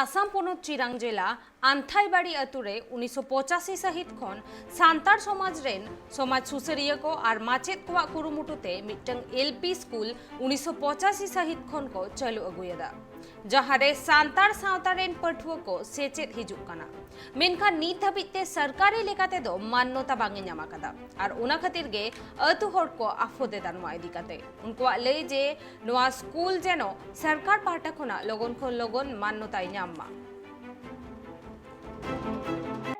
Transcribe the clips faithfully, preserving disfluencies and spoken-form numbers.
ᱟᱥᱟᱢ ᱯᱚᱱᱚᱛ ᱪᱤᱨᱟᱝ ᱡᱮᱞᱟ ᱟᱱᱛᱷᱟᱭᱵᱟᱲᱤ ᱟᱹᱛᱩ ᱨᱮ ᱩᱱᱤᱥᱥᱚ ᱯᱚᱸᱪᱟᱥᱤ ᱥᱟᱹᱦᱤᱛ ᱠᱷᱚᱱ ᱥᱟᱱᱛᱟᱲ ᱥᱚᱢᱟᱡᱽ ᱨᱮᱱ ᱥᱚᱢᱟᱡᱽ ᱥᱩᱥᱟᱹᱨᱤᱭᱟᱹ ᱠᱚ ᱟᱨ ᱢᱟᱪᱮᱫ ᱠᱚᱣᱟᱜ ᱠᱩᱨᱩᱢᱩᱴᱩ ᱛᱮ ᱢᱤᱫᱴᱟᱝ ᱮᱞ ᱯᱤ ᱥᱠᱩᱞ ᱩᱱᱤᱥᱥᱚ ᱯᱚᱸᱪᱟᱥᱤ ᱥᱟᱹᱦᱤᱛ ᱠᱷᱚᱱ ᱠᱚ ᱪᱟᱹᱞᱩ ᱟᱹᱜᱩᱭᱮᱫᱟ, ᱡᱟᱦᱟᱸ ᱨᱮ ᱥᱟᱱᱛᱟᱲ ᱥᱟᱶᱛᱟ ᱨᱮᱱ ᱯᱟᱹᱴᱷᱩᱣᱟᱹ ᱠᱚ ᱥᱮᱪᱮᱫ ᱦᱤᱡᱩᱜ ᱠᱟᱱᱟ᱾ ᱢᱮᱱᱠᱷᱟᱱ ᱱᱤᱛ ᱫᱷᱟᱹᱵᱤᱡ ᱛᱮ ᱥᱚᱨᱠᱟᱨᱤ ᱞᱮᱠᱟ ᱛᱮᱫᱚ ᱢᱟᱱᱱᱚᱛᱟ ᱵᱟᱝ ᱮ ᱧᱟᱢ ᱟᱠᱟᱫᱟ᱾ ᱟᱨ ᱚᱱᱟ ᱠᱷᱟᱹᱛᱤᱨ ᱜᱮ ᱟᱹᱛᱩ ᱦᱚᱲ ᱠᱚ ᱟᱯᱷᱚᱫ ᱮᱫᱟ ᱱᱚᱣᱟ ᱤᱫᱤ ᱠᱟᱛᱮ᱾ ᱩᱱᱠᱩᱣᱟᱜ ᱞᱟᱹᱭ ᱡᱮ ᱱᱚᱣᱟ ᱥᱠᱩᱞ ᱡᱮᱱᱚ ᱥᱚᱨᱠᱟᱨ ᱯᱟᱦᱴᱟ ᱠᱷᱚᱱᱟᱜ ᱞᱚᱜᱚᱱ ᱠᱷᱚᱱ ᱞᱚᱜᱚᱱ ᱢᱟᱱᱱᱚᱛᱟᱭ ᱧᱟᱢ ᱢᱟ᱾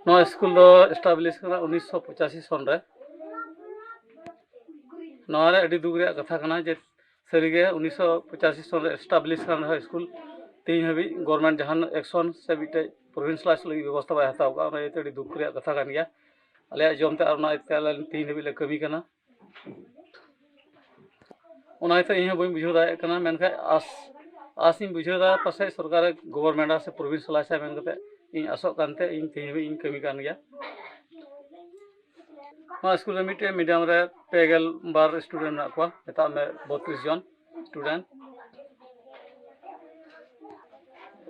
ᱱᱚᱣᱟ ᱥᱠᱩᱞ ᱫᱚ ᱮᱥᱴᱟᱵᱞᱤᱥ ᱠᱟᱱᱟ ᱩᱱᱤᱥᱥᱚ ᱯᱚᱸᱪᱟᱥᱤ ᱥᱚᱱ ᱨᱮ᱾ ᱱᱚᱣᱟ ᱨᱮ ᱟᱹᱰᱤ ᱫᱩᱠ ᱨᱮᱭᱟᱜ ᱠᱟᱛᱷᱟ ᱠᱟᱱᱟ ᱡᱮ ᱥᱟᱹᱨᱤᱜᱮ ᱩᱱᱤᱥᱥᱚ ᱯᱚᱸᱪᱟᱥᱤ ᱥᱚᱱ ᱨᱮ ᱮᱥᱴᱟᱵᱞᱤᱥ ᱠᱟᱱ ᱨᱮᱦᱚᱸ ᱥᱠᱩᱞ, ᱛᱮᱦᱮᱧ ᱦᱟᱹᱵᱤᱡ ᱜᱚᱵᱷᱚᱨᱱᱢᱮᱱᱴ ᱡᱟᱦᱟᱱ ᱮᱠᱥᱚᱱ ᱥᱮ ᱢᱤᱫᱴᱮᱡ ᱯᱨᱚᱵᱷᱤᱱᱥᱤᱭᱟᱞᱟᱭᱤᱡᱽ ᱞᱟᱹᱜᱤᱫ ᱵᱮᱵᱚᱥᱛᱷᱟ ᱵᱟᱭ ᱦᱟᱛᱟᱣ ᱠᱟᱜᱼᱟ᱾ ᱚᱱᱟ ᱤᱭᱟᱹᱛᱮ ᱟᱹᱰᱤ ᱫᱩᱠ ᱨᱮᱭᱟᱜ ᱠᱟᱛᱷᱟ ᱠᱟᱱ ᱜᱮᱭᱟ᱾ ᱟᱞᱮᱭᱟᱜ ᱡᱚᱢ ᱛᱮ ᱟᱨ ᱚᱱᱟ ᱤᱭᱟᱹᱛᱮ ᱟᱞᱮ ᱛᱮᱦᱮᱧ ᱦᱟᱹᱵᱤᱡ ᱞᱮ ᱠᱟᱹᱢᱤ ᱠᱟᱱᱟ᱾ ᱚᱱᱟ ᱤᱭᱟᱹᱛᱮ ᱤᱧ ᱦᱚᱸ ᱵᱟᱹᱧ ᱵᱩᱡᱷᱟᱹᱣ ᱫᱟᱲᱮᱭᱟᱜ ᱠᱟᱱᱟ, ᱢᱮᱱᱠᱷᱟᱱ ᱟᱥ ᱟᱥ ᱤᱧ ᱵᱩᱡᱷᱟᱹᱣ ᱫᱟ ᱯᱟᱥᱮᱡ ᱥᱚᱨᱠᱟᱨ ᱜᱚᱵᱷᱚᱨᱱᱢᱮᱱᱴ ᱥᱮ ᱯᱨᱚᱵᱷᱤᱱᱥᱤᱭᱟᱞᱟᱭᱤᱡᱽ ᱢᱮᱱ ᱠᱟᱛᱮ ᱤᱧ ᱟᱥᱚᱜ ᱠᱟᱱᱛᱮ ᱤᱧ ᱛᱮᱦᱮᱧ ᱦᱟᱹᱵᱤᱡ ᱤᱧ ᱠᱟᱹᱢᱤ ᱠᱟᱱ ᱜᱮᱭᱟ᱾ ᱱᱚᱣᱟ ᱥᱠᱩᱞ ᱨᱮ ᱢᱤᱫᱴᱮᱱ ᱢᱤᱰᱤᱭᱟᱢ ᱨᱮ ᱯᱮ ᱜᱮᱞ ᱵᱟᱨ ᱥᱴᱩᱰᱮᱱᱴ ᱢᱮᱱᱟᱜ ᱠᱚᱣᱟ, ᱢᱮᱛᱟᱜ ᱢᱮ ᱵᱚᱛᱨᱤᱥ ᱡᱚᱱ ᱥᱴᱩᱰᱮᱱᱴ,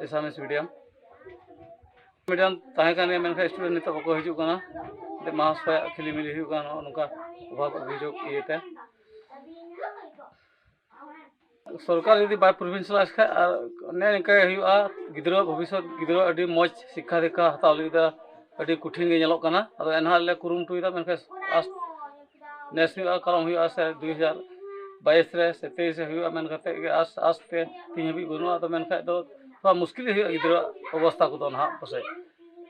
ᱮᱥᱟᱢᱤᱥ ᱢᱤᱰᱤᱭᱟᱢ᱾ ᱢᱤᱰᱤᱭᱟᱢ ᱛᱟᱦᱮᱸ ᱠᱟᱱ ᱜᱮᱭᱟ, ᱢᱮᱱᱠᱷᱟᱱ ᱥᱴᱩᱰᱮᱱᱴ ᱱᱤᱛᱚᱜ ᱵᱟᱠᱚ ᱦᱤᱡᱩᱜ ᱠᱟᱱᱟ᱾ ᱢᱤᱫᱴᱮᱱ ᱢᱟᱦᱟᱥᱚᱭᱟᱜ ᱠᱷᱤᱞᱤᱢᱤᱞᱤ ᱦᱩᱭᱩᱜ ᱠᱟᱱᱟ ᱱᱚᱜᱼᱚ ᱱᱚᱝᱠᱟ ᱚᱵᱷᱟᱵᱽ ᱚᱵᱷᱤᱡᱳᱜᱽ ᱤᱭᱟᱹᱛᱮ᱾ ᱥᱚᱨᱠᱟᱨ ᱡᱩᱫᱤ ᱵᱟᱭ ᱯᱨᱚᱵᱷᱤᱱᱥᱤᱭᱟᱞᱟᱭᱤᱡᱽ ᱠᱷᱟᱡ ᱟᱨ ᱚᱱᱮ ᱱᱤᱝᱠᱟᱹ ᱦᱩᱭᱩᱜᱼᱟ, ᱜᱤᱫᱽᱨᱟᱹ ᱵᱷᱚᱵᱤᱥᱥᱚᱛ ᱜᱤᱫᱽᱨᱟᱹ ᱟᱹᱰᱤ ᱢᱚᱡᱽ ᱥᱤᱠᱠᱷᱟ ᱫᱤᱠᱠᱷᱟ ᱦᱟᱛᱟᱣ ᱞᱟᱹᱜᱤᱫ ᱫᱚ ᱟᱹᱰᱤ ᱠᱚᱴᱷᱤᱱ ᱜᱮ ᱧᱮᱞᱚᱜ ᱠᱟᱱᱟ᱾ ᱟᱫᱚ ᱮᱱᱦᱚᱸ ᱟᱞᱮ ᱠᱩᱨᱩᱢᱩᱴᱩᱭᱮᱫᱟ, ᱢᱮᱱᱠᱷᱟᱱ ᱟᱥ ᱱᱮᱥ ᱦᱩᱭᱩᱜᱼᱟ, ᱠᱟᱞᱚᱢ ᱦᱩᱭᱩᱜᱼᱟ, ᱥᱮ ᱫᱩᱭ ᱦᱟᱡᱟᱨ ᱵᱟᱭᱤᱥ ᱨᱮ ᱥᱮ ᱛᱮᱭᱤᱥ ᱨᱮ ᱦᱩᱭᱩᱜᱼᱟ ᱢᱮᱱ ᱠᱟᱛᱮ ᱜᱮ ᱟᱥ ᱟᱥ ᱛᱮ ᱛᱤᱦᱤᱧ ᱦᱟᱹᱵᱤᱡ ᱵᱟᱹᱱᱩᱜᱼᱟ᱾ ᱟᱫᱚ ᱢᱮᱱᱠᱷᱟᱡ ᱫᱚ ᱛᱷᱚᱲᱟ ᱢᱩᱥᱠᱤᱞ ᱜᱮ ᱦᱩᱭᱩᱜᱼᱟ ᱜᱤᱫᱽᱨᱟᱹ ᱚᱵᱚᱥᱛᱷᱟ ᱠᱚᱫᱚ ᱱᱟᱦᱟᱜ ᱯᱟᱥᱮᱡ,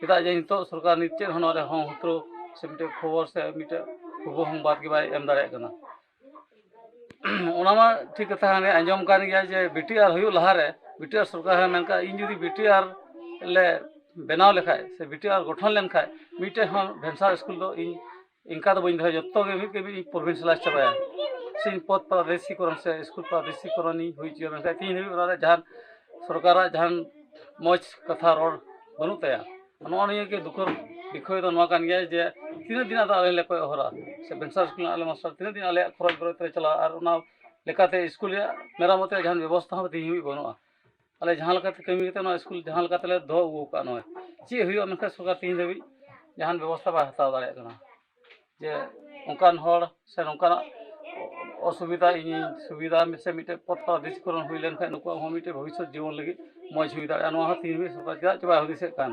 ᱪᱮᱫᱟᱜ ᱡᱮ ᱱᱤᱛᱚᱜ ᱥᱚᱨᱠᱟᱨ ᱱᱤᱛ ᱪᱮᱫ ᱦᱚᱸ ᱱᱚᱰᱮ ᱦᱚᱸ ᱦᱩᱛᱨᱳ ᱥᱮ ᱢᱤᱫᱴᱮᱡ ᱠᱷᱚᱵᱚᱨ ᱥᱮ ᱢᱤᱫᱴᱮᱡ ᱠᱷᱚᱵᱚᱨ ᱦᱚᱸ ᱵᱟᱫ ᱜᱮ ᱵᱟᱭ ᱮᱢ ᱫᱟᱲᱮᱭᱟᱜ ᱠᱟᱱᱟ᱾ ᱚᱱᱟ ᱢᱟ ᱴᱷᱤᱠ ᱠᱟᱛᱷᱟ ᱠᱟᱱ ᱜᱮ, ᱟᱸᱡᱚᱢ ᱠᱟᱱ ᱜᱮᱭᱟ ᱡᱮ ᱵᱤ ᱴᱤ ᱟᱨ ᱦᱩᱭᱩᱜ ᱞᱟᱦᱟᱨᱮ ᱵᱤ ᱴᱤ ᱟᱨ ᱥᱚᱨᱠᱟᱨ ᱦᱚᱸ ᱢᱮᱱ ᱠᱟᱜ, ᱤᱧ ᱡᱩᱫᱤ ᱵᱤ ᱴᱤ ᱟᱨ ᱞᱮ ᱵᱮᱱᱟᱣ ᱞᱮᱠᱷᱟᱡ ᱥᱮ ᱵᱤ ᱴᱤ ᱟᱨ ᱜᱚᱴᱷᱚᱱ ᱞᱮᱱᱠᱷᱟᱡ ᱢᱤᱫᱴᱮᱡ ᱦᱚᱸ ᱵᱷᱮᱱᱥᱟᱨ ᱥᱠᱩᱞ ᱫᱚ ᱤᱧ ᱤᱱᱠᱟ ᱫᱚ ᱵᱟᱹᱧ ᱫᱚᱦᱚᱭᱟ, ᱡᱚᱛᱚ ᱜᱮ ᱢᱤᱫ ᱜᱮ ᱢᱤᱫ ᱯᱨᱚᱵᱷᱤᱱᱥᱤᱭᱟᱞᱟᱭᱤᱡᱽ ᱪᱟᱵᱟᱭᱟ᱾ ᱥᱮ ᱤᱧ ᱯᱚᱫᱽ ᱯᱨᱟᱫᱮᱥᱤᱠᱚᱨᱚᱱ ᱥᱮ ᱥᱠᱩᱞ ᱯᱨᱟᱫᱮᱥᱤᱠᱚᱨᱚᱱ ᱤᱧ ᱦᱩᱭ ᱦᱚᱪᱚᱭᱟ, ᱢᱮᱱᱠᱷᱟᱱ ᱛᱮᱦᱤᱧ ᱦᱟᱹᱵᱤᱡ ᱚᱱᱟ ᱨᱮ ᱡᱟᱦᱟᱱ ᱥᱚᱨᱠᱟᱨᱟᱜ ᱡᱟᱦᱟᱱ ᱢᱚᱡᱽ ᱠᱟᱛᱷᱟ ᱨᱚᱲ ᱵᱟᱹᱱᱩᱜ ᱛᱟᱭᱟ᱾ ᱱᱚᱜᱼᱚ ᱱᱤᱭᱟᱹ ᱜᱮ ᱫᱩᱠᱷᱚᱨ ᱵᱤᱠᱷᱚᱭ ᱫᱚ ᱱᱚᱣᱟ ᱠᱟᱱ ᱜᱮᱭᱟ ᱡᱮ ᱛᱤᱱᱟᱹᱜ ᱫᱤᱱ ᱟᱫᱚ ᱟᱞᱮ ᱞᱮ ᱠᱚᱭᱚᱜ ᱦᱚᱨᱟ ᱥᱮ ᱵᱷᱮᱱᱥᱟᱨ ᱥᱠᱩᱞ ᱨᱮᱱᱟᱜ ᱟᱞᱮ ᱢᱟᱥᱴᱟᱨ ᱛᱤᱱᱟᱹᱜ ᱫᱤᱱ ᱟᱞᱮᱭᱟᱜ ᱠᱷᱚᱨᱚᱪ ᱵᱚᱨᱚᱪ ᱨᱮ ᱪᱟᱞᱟᱜᱼᱟ, ᱟᱨ ᱚᱱᱟ ᱞᱮᱠᱟᱛᱮ ᱥᱠᱩᱞ ᱨᱮᱭᱟᱜ ᱢᱮᱨᱟᱢᱚᱛ ᱨᱮᱭᱟᱜ ᱡᱟᱦᱟᱱ ᱵᱮᱵᱚᱥᱛᱷᱟ ᱦᱚᱸ ᱛᱮᱦᱤᱧ ᱦᱟᱹᱵᱤᱡ ᱵᱟᱹᱱᱩᱜᱼᱟ᱾ ᱟᱞᱮ ᱡᱟᱦᱟᱸ ᱞᱮᱠᱟᱛᱮ ᱠᱟᱹᱢᱤ ᱠᱟᱛᱮ ᱱᱚᱣᱟ ᱥᱠᱩᱞ ᱡᱟᱦᱟᱸ ᱞᱮᱠᱟ ᱛᱮᱞᱮ ᱫᱚᱦᱚ ᱟᱹᱜᱩ ᱟᱠᱟᱫ, ᱱᱚᱜᱼᱚᱭ ᱪᱮᱫ ᱦᱩᱭᱩᱜᱼᱟ ᱢᱮᱱᱠᱷᱟᱱ ᱥᱚᱨᱠᱟᱨ ᱛᱮᱦᱮᱧ ᱫᱷᱟᱹᱵᱤᱡ ᱡᱟᱦᱟᱱ ᱵᱮᱵᱚᱥᱛᱷᱟ ᱵᱟᱭ ᱦᱟᱛᱟᱣ ᱫᱟᱲᱮᱭᱟᱜ ᱠᱟᱱᱟ᱾ ᱡᱮ ᱚᱱᱠᱟᱱ ᱦᱚᱲ ᱥᱮ ᱱᱚᱝᱠᱟᱱᱟᱜ ᱚᱥᱩᱵᱤᱫᱷᱟ, ᱤᱧᱤᱧ ᱥᱩᱵᱤᱫᱷᱟ ᱥᱮ ᱢᱤᱫᱴᱮᱡ ᱯᱚᱫᱽ ᱯᱨᱟᱫᱮᱥᱤᱠᱨᱚᱱ ᱦᱩᱭ ᱞᱮᱱᱠᱷᱟᱱ ᱱᱩᱠᱩᱣᱟᱜ ᱦᱚᱸ ᱢᱤᱫᱴᱮᱡ ᱵᱷᱚᱵᱤᱥᱥᱚᱛ ᱡᱤᱵᱚᱱ ᱞᱟᱹᱜᱤᱫ ᱢᱚᱡᱽ ᱦᱩᱭ ᱫᱟᱲᱮᱭᱟᱜᱼᱟ, ᱱᱚᱣᱟ ᱦᱚᱸ ᱛᱮᱦᱮᱧ ᱫᱷᱟᱹᱵᱤᱡ ᱥᱚᱨᱠᱟᱨ ᱪᱮᱫᱟᱜ ᱪᱚ ᱵᱟᱭ ᱦᱩᱫᱤᱥᱮᱫ ᱠᱟᱱ?